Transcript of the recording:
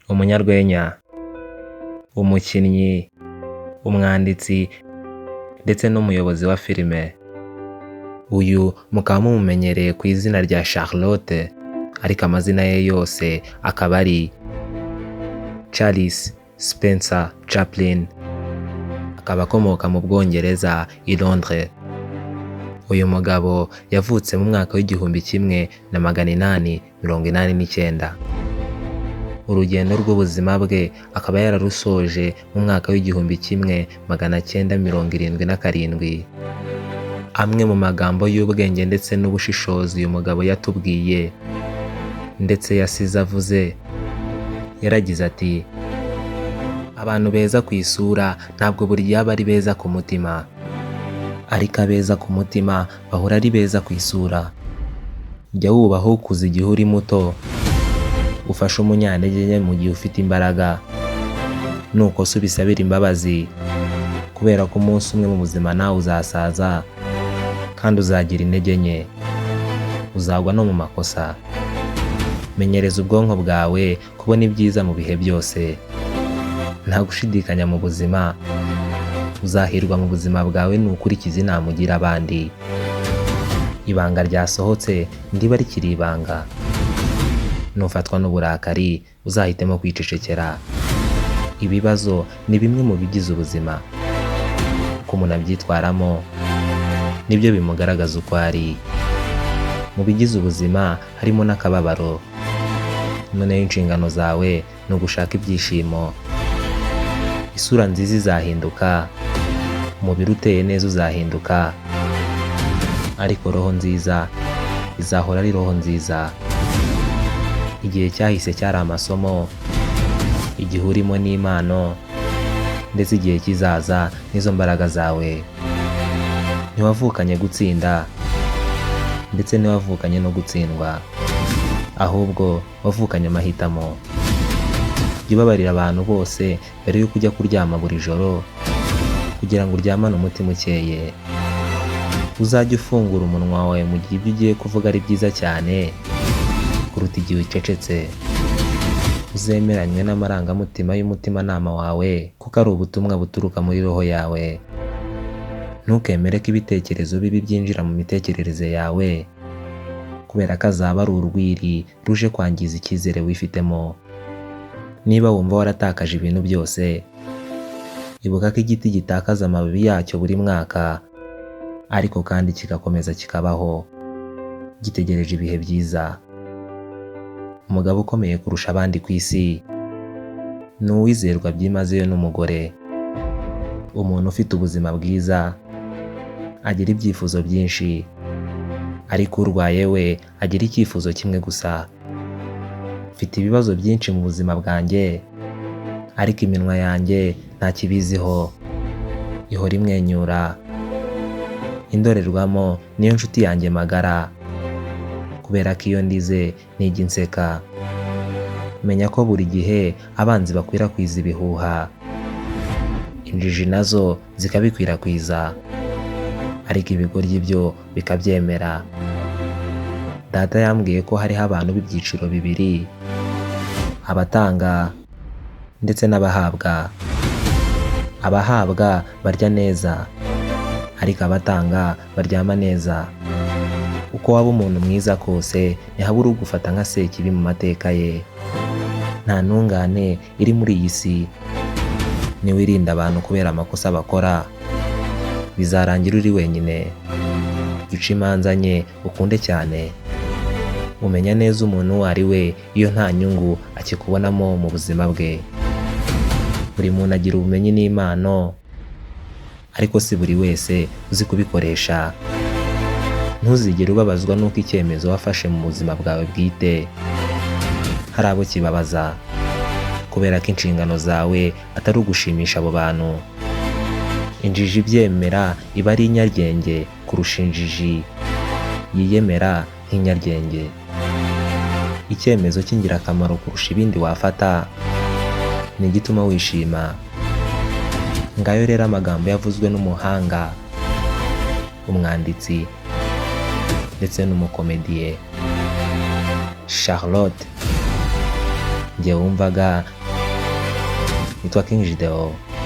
Umunyarwenya, umukinnyi, umwanditsi ndetse n'umuyobozi wa filime. Uyu mukaba mumumenyereye ku izina rya Charlotte, ariko amazina ye yose akaba ari Charles Spencer Chaplin, akaba akomoka mu Bwongereza i Londres. Uyu mugabo yavutse mu mwaka w'1889. Urugendo rw'ubuzima bwe akaba yararusoje mu mwaka w'1977. Amwe mu magambo y'ubwenge ndetse n'ubushishozi uyu mugabo yatubwiye ndetse yasize avuze, yaragize ati: "Abantu beza ku isura ntabwo buri gihe aba ari beza ku mutima, ariko abeza ku mutima bahora ari beza ku isura." Jya wubaha ukuze igihe uri muto, ufashe umunyantege nke mu gihe ufite imbaraga, nukosa ubisabire imbabazi, kubera ko umunsi umwe mu buzima nawe uzasaza kandi uzagira intege nke, uzagwa no mu makosa. Menyereza ubwonko bwawe kubona ibyiza mu bihe byose. Nta gushidikanya, mu buzima uzahirwa mu buzima bwawe nukurikiza inama ugira abandi. Ibanga ryasohotse ndiba rikiri ibanga. Nufatwa n'uburakari, uzahitemo kwicecekera. Ibibazo ni bimwe mu bigize ubuzima. Uko umuntu abyitwaramo nibyo bimugaragaza uko ari. Mu bigize ubuzima harimo n'akababaro. Noneho inshingano zawe ni ugushaka ibyishimo. Isura nziza izahinduka, umubiri uteye neza uzahinduka, ariko roho nziza izahora ari roho nziza. Igihe cyahise cyari amasomo, igihe urimo n'impano, ndetse igihe kizaza nizo mbaraga zawe. Ntiwavukanye gutsinda, ndetse ntiwavukanye no gutsindwa, ahubwo wavukanye amahitamo. Jya ubabarira abantu bose mbere y'uko ujya kuryama buri joro, kugira ngo uryamane umutima ukeye. Uzajye ufungura umunwa wawe mu gihe ibyo ugiye kuvuga ari byiza cyane kuruta igihe ucecetse. Uzemeranywe n'amarangamutima y'umutimanama wawe, kuko ari ubutumwa buturuka muri roho yawe. Ntukemere ko ibitekerezo bibi byinjira mu mitekerereze yawe, kubera ko azaba ari urwiri ruje kwangiza icyizere wifitemo. Niba wumva waratakaje ibintu byose, ibuka ko igiti gitakaza amababi yacyo buri mwaka, ariko kandi kigakomeza kikabaho gitegereje ibihe byiza. Umugabo ukomeye kurusha abandi ku isi ni uwizerwa byimazeyo n'umugore. Umuntu ufite ubuzima bwiza agira ibyifuzo byinshi, ariko urwaye we agira icyifuzo kimwe gusa. Mfite ibibazo byinshi mu buzima bwanjye, ariko iminwa yanjye nta kibiziho, ihora imwenyura. Indorerwamo niyo nshuti yanjye magara, kubera ko iyo ndize ntijya inseka. Menya ko buri gihe abanzi bakwirakwiza ibihuha, injiji nazo zikabikwirakwiza, ariko ibigoryi byo bikabyemera. Data yambwiye ko hariho abantu b'ibyiciro bibiri: abatanga ndetse n'abahabwa. Abahabwa barya neza, ariko abatanga baryama neza. Uko waba umuntu mwiza kose, ntihabura ugufata nka sekibi mu mateka ye. Nta ntungane iri muri iyi si. Niwirinda abantu kubera amakosa bakora, bizarangira uri wenyine. Jya uca imanza nke, ukunde cyane. Umenya neza umuntu uwo ari we iyo nta nyungu akikubonamo mu buzima bwe. Buri muntu agira ubumenyi n'impano, ariko si buri wese uzi kubikoresha. Ntuzigere ubabazwa n'uko icyemezo wafashe mu buzima bwawe bwite hari abo kibabaza, kubera ko inshingano zawe atari ugushimisha abo bantu. Injiji ibyemera iba ari inyaryenge kurusha injiji yiyemera nk'inyaryenge. Icyemezo cy'ingirakamaro kurusha ibindi wafata ni igituma wishima. Ngayo rero amagambo yavuzwe n'umuhanga, umwanditsi ndetse n'umukomediye Charlotte. Njye wumvaga Nitwa King Gideon.